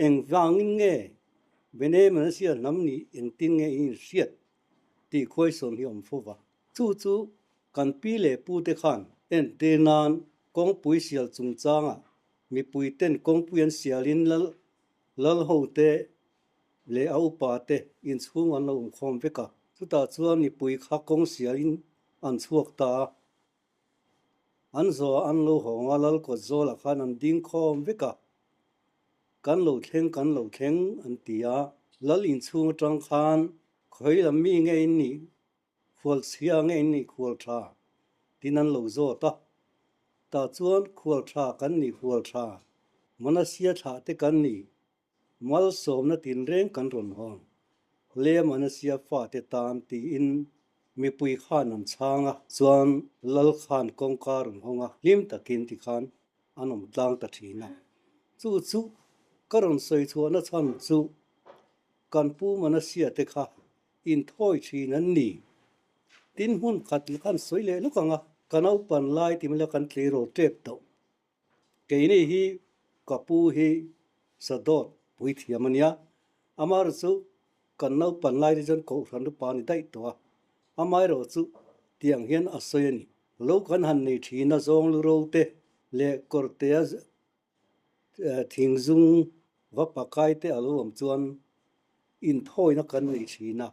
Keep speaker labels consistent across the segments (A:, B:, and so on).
A: Engvangin nge Bene Manasseh hnam nih engtin nge in inhriat tih khuaisawm hi a awm fo va. Chu chu kan pi leh pute khan entir nan kawngpui sial chungchangah mipuiten kawngpui an sialin lal lal hote leh a upate inchhung an lo awmkhawm vek a. Chutah chuan mipui kha kawng sialin an chhuak ta a. An zawhah an lo hawng a, lal kawt zawlah khan an ding khawm vek a. Kan lo thleng, kan lo thleng an ti a. Lal inchhung atang khan khawi lam mi nge in nih, khual chhia nge in nih khual tha tin an lo zawt a. Tah chuan khual tha kan nih khual tha, Manasia thlah te kan nih Malsawmna tinreng kan rawn hawn hle Manasia fate tan tiin mipui khan an chhang a, chuan Lal khan kawngka rawn hawng a, hlim takin tikhan an awm tlang ta thin a. Chu chu ka rawn sawi chhuahna chhan chu kan pu Manasia te kha inthawi thin an ni. Tin hmun khat khan sawi leh lawk ang a, ka naupan lai ti mila kan tleirawl tep tawh. Keini hi ka pu hi Sadawt puithiam a nia, amaherawh chu kan naupan lai te chuan Kohhran upa a ni daih tawh a, amaherawh chu tiang hian a sawi a ni. Lo kan han nei thin a zawng lu ro te leh kawrtea thingzung va pakai te a lo awm chuan inthawina kan nei thin a,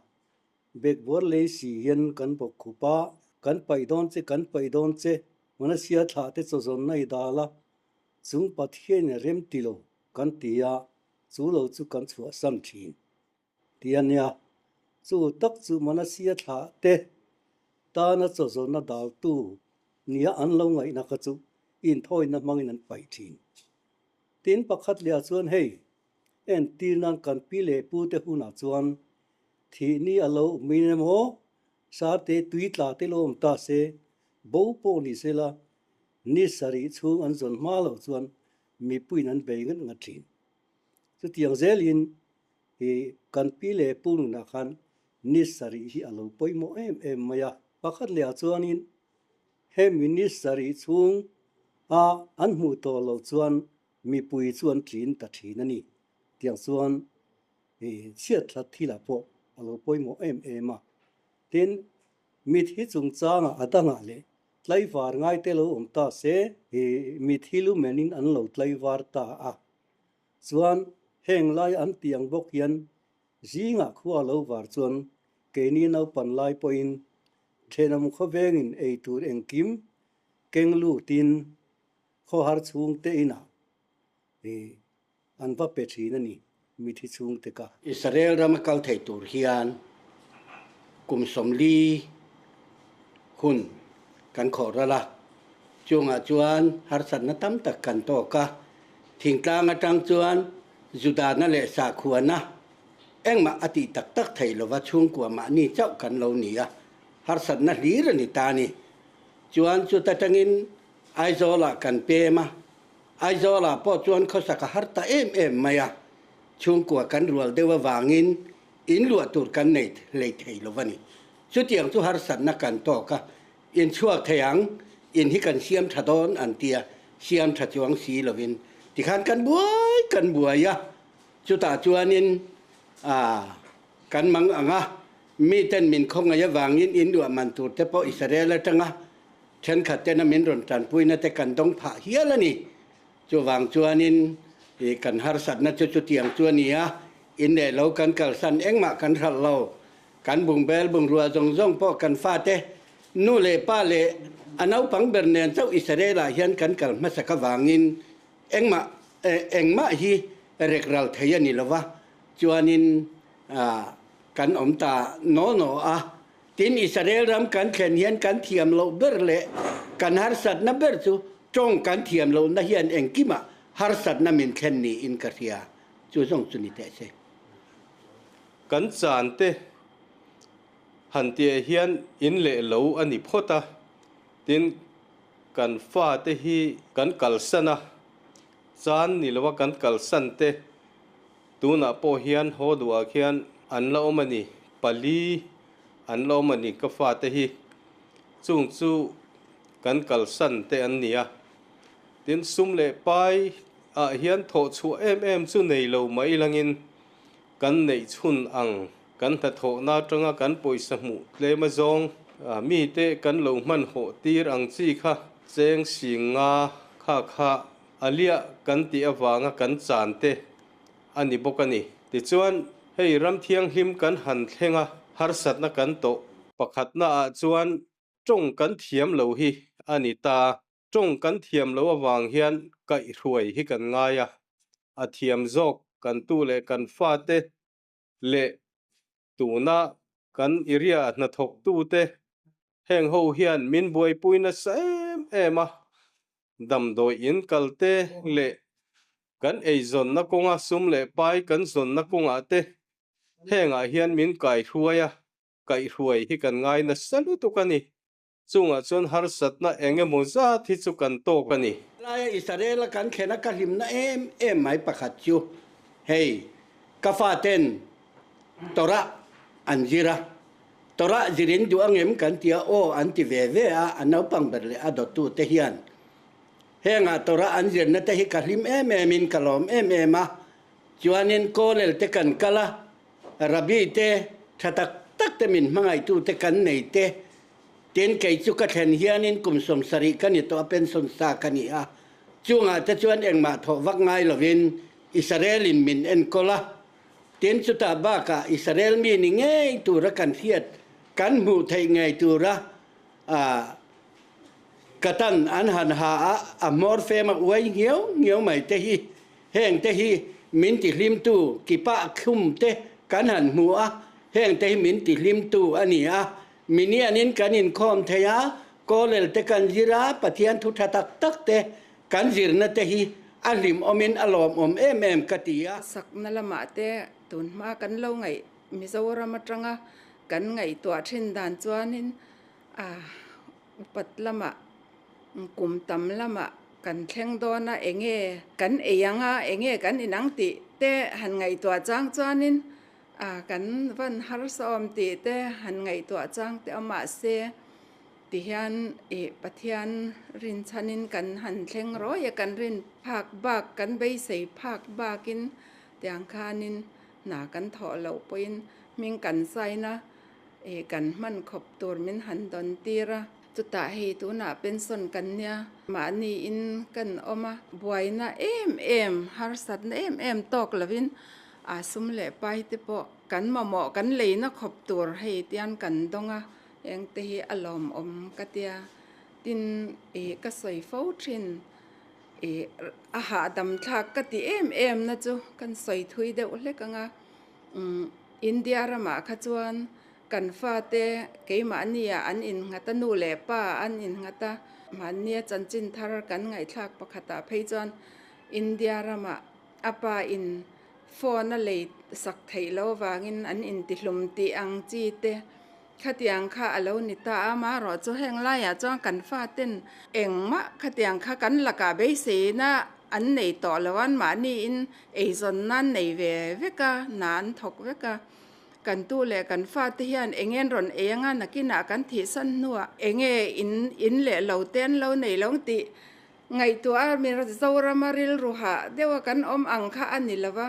A: Bekbuar lei si hian kan bawk khup a, kan paih dawn che, kan paih dawn che, Manasia thlah te chawzawnna i dal a, chung Pathian in rem ti lo kan ti a, chu lo chu kan chhuahsan thin ti a nia. Chu tak chu Manasia thlah te tana chawzawnna daltu nia an lo ngaihna kha chu inthawina hmangin an paih thin. Tin, pakhat leh ah chuan hei entir nan kan pi leh pu te hunah chuan Thih ni a lo min emaw, sarte tui tla te lo awm ta se, bo pawh ni se la, ni sarih chhung an zawn hma loh chuan mipuiin an bei ngat ngat thin. Chutiang zelin i kan pi leh pu nunah khan ni sarih hi a lo pawimawh em em mai a. Pakhat lehah chuanin hemi ni sarih chhung a an hmuh tawh loh chuan mipui chu an tlin ta thin a ni. Tiang chuan I chhiat that thilah pawh a lo pawimawh em em a. Tin, mithi chungchangah a dangah leh tlaivar ngaite lo awm ta se, i mithi lumenin an lo tlaivar ta a. Chuan heng lai an tih ang bawk hian zingah khua lo var chuan keini naupan lai pawhin thenawm khawvengin ei tur engkim keng lutin khawhar chhungte inah i An va pe thin a ni, mithi chhungte ka.
B: Israel rama kal thei tur hian kum 40 hun kan khawh ral a, chungah chuan harsatna tam tak kan tawk a, thingtlang atang chuan Judana leh Sakhuana engmah a tih tak tak theih lova chhungkua mahni chauh kan lo ni a, harsatna hlir a ni ta a ni. Chuan chuta tangin Aizawlah kan pem a, Aizawlah pawh chuan khawsak a har ta em em mai a, chhungkua kan rual deuh avangin in luah tur kan nei hlei thei lo a ni. Chutiang chu harsatna kan tawk a, in chhuak thei ang, in hi kan siam tha dawn an ti a, siam tha chuang si lovin tikhan kan buai kan buai a, chutah chuanin ah kan mang ang a, miten min khawngaih avangin in luah man tur te pawh Israel atanga Thenkhat tena min rawn tanpuina te kan dawng phah hial a ni. Chuvang chuanin i kan harsatna chu chutiang chu a ni a, in leh lo kan kalsan engmah kan hralh lo. Kan bungbel bungrua zawng zawng pawh kan fate, nu leh pa leh a naupang ber nen chauh Israel-ah hian kan kal hmasak avangin engmah engmah hi rek ral thei a ni lo va, chuanin kan awm ta naw naw a. Tin, Israel ram kan thlen hian kan thiam loh ber leh kan harsatna ber chu tawng kan thiam lohna hian engkimah harsatna min thlen niin ka hria. Chu zawng chu ni teh se.
C: Kan chan te han tih hian in leh lo a ni phawt a, tin kan fa te hi kan kalsan a, chan ni lova kan kalsan te Tunah pawh hian haw duhah khian an la awm a ni, pali an la awm a ni ka fate hi, chung chu kan kalsan te an ni a. Tin, sum leh pai ah hian thawh chhuah em em chu nei lo mai langin kan neih chhun ang kan hnathawhna atanga kan pawisa hmuh tlem azawng mite kan lo hmanhawh tir ang chi kha cheng sing nga kha kha a liah kan tih avanga kan chan te a ni bawk a ni. Tichuan, hei ram thianghlim kan han thleng a, harsatna kan tawh pakhatna ah chuan tawng kan thiam lo hi a ni ta. Tawng kan thiam lo avang hian kaihhruai hi kan ngai a, a thiam zawk kan tu leh kan fate leh tuna kan area hnathawktute heng ho hian min buaipui nasa em em a, damdawi in kalte leh kan eizawnna kawnga sum leh pai kan zawnna kawngah te hengah hian min kaihruai a, kaihruai hi kan ngai nasa lutuk a ni. Chungah chuan harsatna eng emaw zat hi chu kan tawk a ni.
B: Laia Israel-a kan thlen a ka hlimna em em mai pakhat chu hei, ka faten Torah an zir a, Torah zirin duh angem kan ti a, aw an ti ve ve a, a naupang ber leh a dawttute hian hengah Torah an zirna te hi ka hlim em emin ka lawm em em a, chuanin Kollel te kan kal a, Rabbi te tha tak tak te min hmangaihtute kan nei te, tin kei chu ka thlen hianin kum 70 ka ni tawh a pension sa ka ni a, chungah te chuan engmah thawh vak ngai lovin Israel in min enkawl a, tin chutah bakah Israel mi ni ngei tura kan hriat kan hmuh theih ngei tura ka tan an han ha a, a hmawr fem a uai nghiau nghiau mai te hi Heng te hi min tihlimtu kipah khum te kan han hmu a, heng te hi min tihlimtu a ni a. Minianin kan inkhawm thei a, Kolel te kan zir a, Pathian thu tha tak tak te kan zirna te hi a hlimawmin a lawmawm em em ka ti a.
D: Sakna lamah te tun hma kan lo ngaih Mizoram atanga kan ngaihtuah thin dan chuanin a upat lamah kum tam lamah kan thleng dawn a, enge kan ei ang a, enge kan inang tih te han ngaihtuah chang chuanin ah kan van harsa awm tih te han ngaihtuah chang te awm mahse tihian ih Pathian rinchhanin kan han thleng rawi a, kan rin phak bak kan beisei phak bakin tiang khanin hna kan thawh loh pawhin hming kan sign a ih kan hman khawp tur min han dawn tir a. Chutah hei tunah pension kan nia, mahni in kan awm a, buaina em em, harsatna em em tawk lovin aa sum leh pai te pawh kan mamawh kan leina khawp tur hei tian kan dawng a, eng te hi a lawmawm ka tia. Tin ih ka sawi fo thin ih a hahdam thlak ka ti em em na chu kan sawi thui deuh hlek ang a, umm India ramah kha chuan Kan fate keimahnia an innghat a, nu leh pa an innghat a, mahnia chanchin thar kan ngaihthlak pakhatah phei chuan India ramah a pa in phone a lei sak theih lo avangin an intihlum tih ang chi te khatiang kha a lo ni ta a, amaherawh chu heng laiah chuan kan faten engmah khatiang kha kan lakah beiseina an nei tawh lo a, mahniin eizawnna an nei ve vek a, hna an thawk vek a. Kan tu leh kan fate hian eng en rawn ei anga nakinah kan thihsan hnuah enge in in leh lo te an lo nei lo tih ngaihtuah a Mizorama rilru hah deuha kan awm ang kha a ni lova,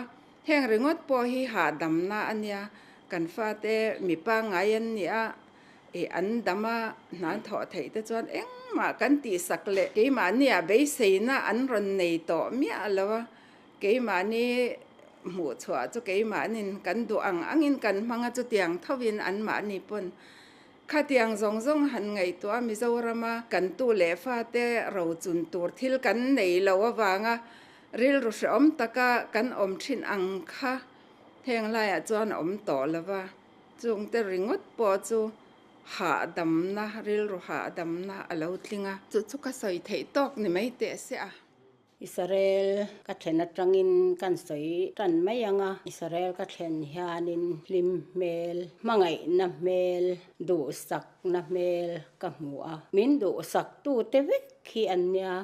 D: heng ringawt pawh hi hahdamna a nia, kan fate mi pangngai an ni a, ih an dam a hnan thawh theih te chuan engmah kan tihsak leh keimahnia beiseina an rawn nei tawh miah lo a. Keimahni hmuh chhuah chu keimahnin kan duh ang angin kan hmang a, chutiang thovin anmahni pawn khatiang zawng zawng han ngaihtuah a, Mizorama kan tu leh fate rochun tur thil kan nei lo avanga rilru hrehawm taka kan awm thin ang kha heng laiah chuan a awm tawh lo va, chungte ringawt pawh chu hahdamna, rilru hahdamna a lo tling a. Chu chu ka sawi theih tawk ni mai teh se a.
E: Israel ka thlen atangin kan sawi tan mai ang a, Israel ka thlen hianin hlim hmel, hmangaihna hmel, duhsakna hmel ka hmu a. Min duhsaktute vek hi an nia,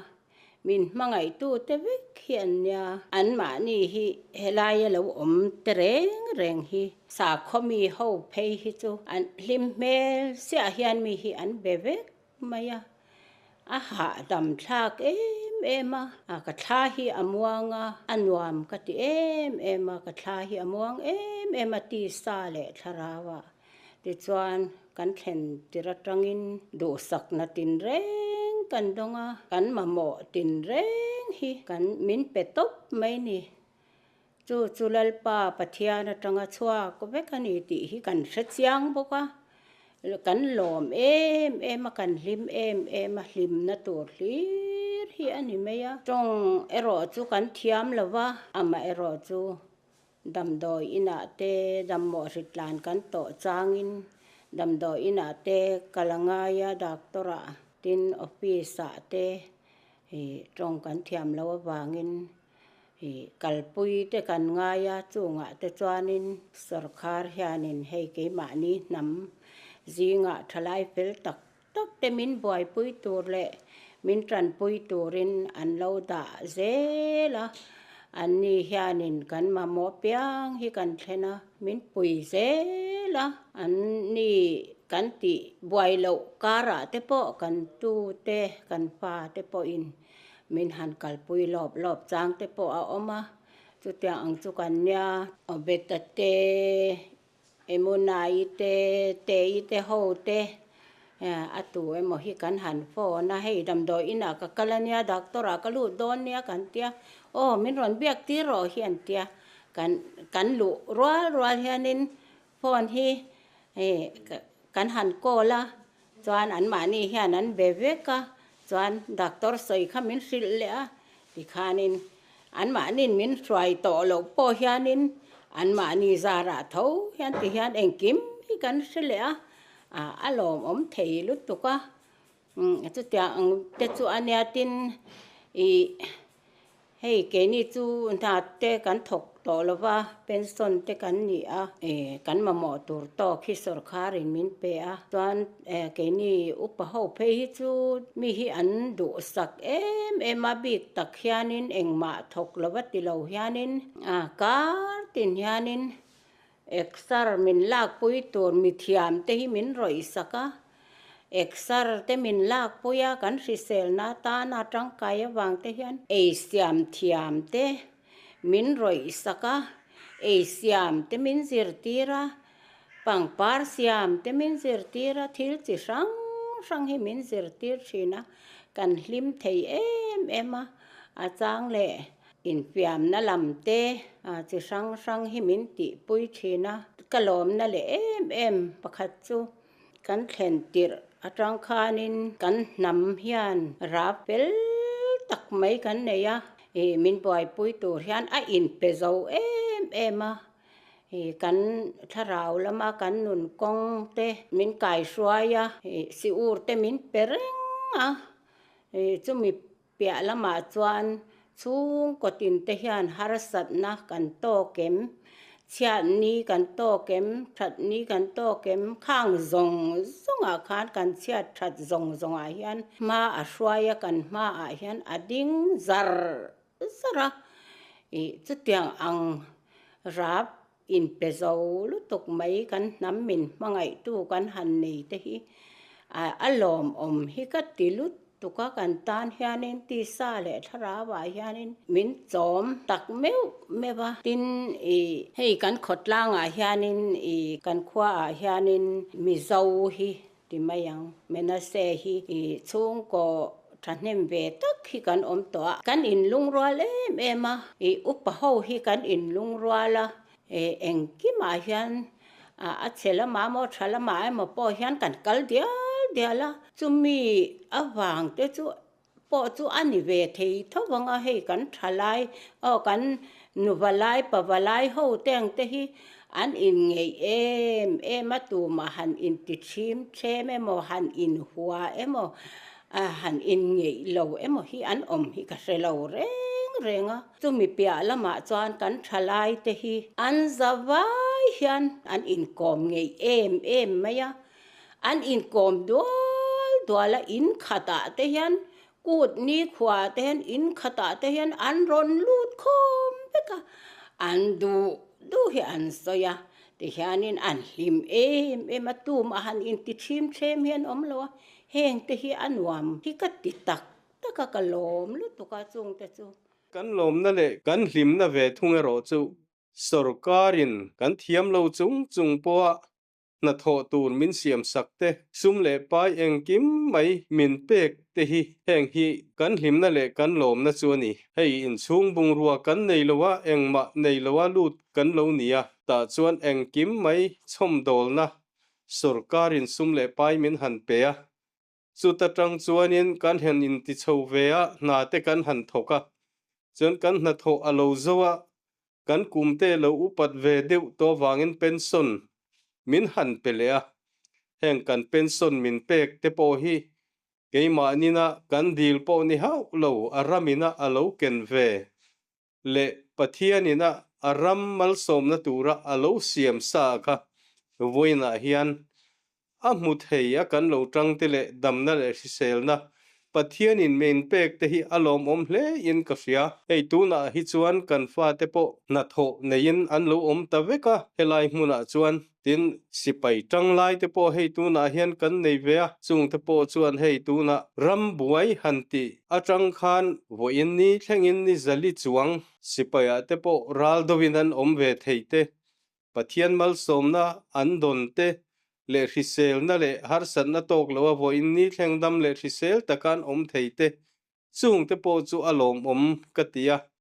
E: min hmangaihtute vek hi an nia. Anmahni hi helaia lo awm te reng reng hi sakhaw mi ho phei hi chu an hlim hmel siah hian mi hi an be vek mai a, a hahdam thlak em em a, ka thla hi a muang a, a nuam ka ti em em a, ka thla hi a muang em em a tisa leh thlarau ah. Tichuan kan thlen tir atangin duhsakna tinreng kan dawng a, kan mamawh tinreng hi kan min pe tawp mai ni. Chu chu Lalpa Pathian atanga chhuak vek a ni tih hi kan hre chiang bawk a, kan lawm em em a, kan hlim em em a, hlimna tur hlir hi a ni mai a. Tawng erawh chu kan thiam lo va, amaherawh chu damdawi inah te dammawh hritlan kan tawh changin damdawi inah te kal a ngai a, doctor ah tin office ah te tawng kan thiam loh avangin Ih, kalpui te kan ngai a, chungah te chuanin sawrkhar hianin hei keimahni hnam zingah thalai fel tak tak te min buaipui tur leh min tanpui turin an lo dah zel a, anni hianin kan mamawh piang hi kan thlen a, min pui zel a, anni kan tih buai loh karah te pawh kan tute kan fate pawhin Min han kalpui lawp lawp chang te pawh a awm a, chutiang ang chu kan nia. Obeta te, Emunai te, Tei te ho te a tu emaw hi kan han phone a, hei damdawi inah ka kal ania, doctor ah ka lut dawn nia kan tia, aw min rawn biak tir rawh hi an tia, kan kan luh rual rual hianin phone hi kan han call a, Chuan anmahni hian an be vek a, chuan doctor sawi kha min hrilh leh a, tikhanin anmahniin min hruai tawh loh pawh hianin anmahni zarah tho hian ti hian engkim hi kan hre leh a, a lawmawm thei lutuk a, chutiang ang te chu a nia tin ih Hei keini chu hna te kan thawk tawh lo va, pension te kan ni a, kan mamawh tur tawk hi sawrkharin min pe a, chuan keini upa ho phei hi chu mi hi an duhsak em em a, bik tak hianin engmah thawk lo va ti lo hianin kar tin hianin Exer min lakpui tur mithiam te hi min rawihsak a, exer te min lakpui a, kan hriselna atana tangkai avang te hian ei siam thiam te min rawihsak a, ei siam te min zirtir a, pangpar siam te min zirtir a, thil chi hrang hrang hi min zirtir thin a, kan hlim thei em em a, a chang leh Infiamna lam te chi hrang hrang hi min tihpui thin a, ka lawmna leh em em pakhat chu kan thlen tirh atang khanin kan hnam hian rap fel tak mai kan nei a, ih min buaipui tur hian a inpe zo em em a, ih kan thlarau lama kan nun kawng te min kaihruai a, ih siur te min pe reng a, ih chumi Piah lamah chuan chhungkaw tinte hian harsatna kan tawk em? Chhiatni kan tawk em? Thatni kan tawk em? Khang zawng zawngah khan kan chhiat that zawng zawngah hian hma a hruai a, kan hmaah hian a ding zar zar a. Ih chutiang ang rap inpe zo lutuk mai kan hnam min hmangaihtu kan han nei te hi a lawmawm hi ka ti lutuk a, kan tan hianin tisa leh thlarauah hianin min chawm tak meuh meuh a, tin ih hei kan khawtlangah hianin ih kan khuaah hianin Mizo hi ti mai ang. Menase hi ih chhungkaw thahnem ve tak hi kan awm tawh a, kan inlungrual em em a, ih upa ho hi kan inlungrual a, ih engkimah hian a chhe lamah emaw tha lamah emaw pawh hian kan kal dial dial a, chumi avang te chu pawh chu a ni ve thei tho vang a, hei kan tha lai aw kan nuva lai pava lai ho te ang te hi an inngeih em em a, tumah han inti thim them emaw han inhua emaw han inngeih lo emaw hi an awm hi ka hre lo reng reng a, chumi piah lamah chuan kan tha lai te hi an za vai hian an inkawm ngeih em em mai a. An inkawm dual dual a, in khatah te hian kut ni khuaah te hian in khatah te hian an rawn lut khawm vek a, an duh duh hi an sawi a, tihianin an hlim em em a, tumah han inti thim thlem hian awm lo a, heng te hi a nuam hi ka ti tak tak. vek a, ka lawm lutuk a chungte chu.
C: Kan lawmna leh kan hlimna ve thung erawh chu sorkarin kan thiam lo chung chung pawha hnathawh tur min siam sak te, sum leh pai engkim mai min pek te hi heng hi kan hlimna leh kan lawmna chu a ni. Hei inchhung bungrua kan nei lo a, engmah nei lo a lut kan lo ni a, tah chuan engkim mai chhawmdawlna sorkarin sum leh pai min han pe a, Chuta tang chuanin kan han inti chho ve a, hna te kan han thawk a, chuan kan hnathawh a lo zo a, kan kum te lo upat ve deuh tawh avangin pension min han pe leh a, heng kan pension min pek te pawh hi keimahnin-a kan dil pawh ni hauh lo, a ramina a lo ken ve leh Pathianin-a a ram malsawmna tura a lo siam sa kha vawiinah hian a hmu thei a kan lo tangte leh damna leh hriselna Pathianin min pek te hi a lawmawm hle in ka hria. Hei tunah hi chuan kan fate pawh hnathawh neiin an lo awm ta vek a, helai hmunah chuan Tin, sipai tanglai te pawh hei tunah hian kan nei ve a, chung te pawh chuan hei tunah ram buai han tih atang khan vawiin ni thlengin ni zali chuang sipaiah te pawh ral deuhin an awm ve thei te, Pathian malsawmna an dawn te leh hriselna leh harsatna tawk loa vawiin ni thleng dam leh hrisel taka an awm thei te, chung te pawh chu a lawmawm ka ti a.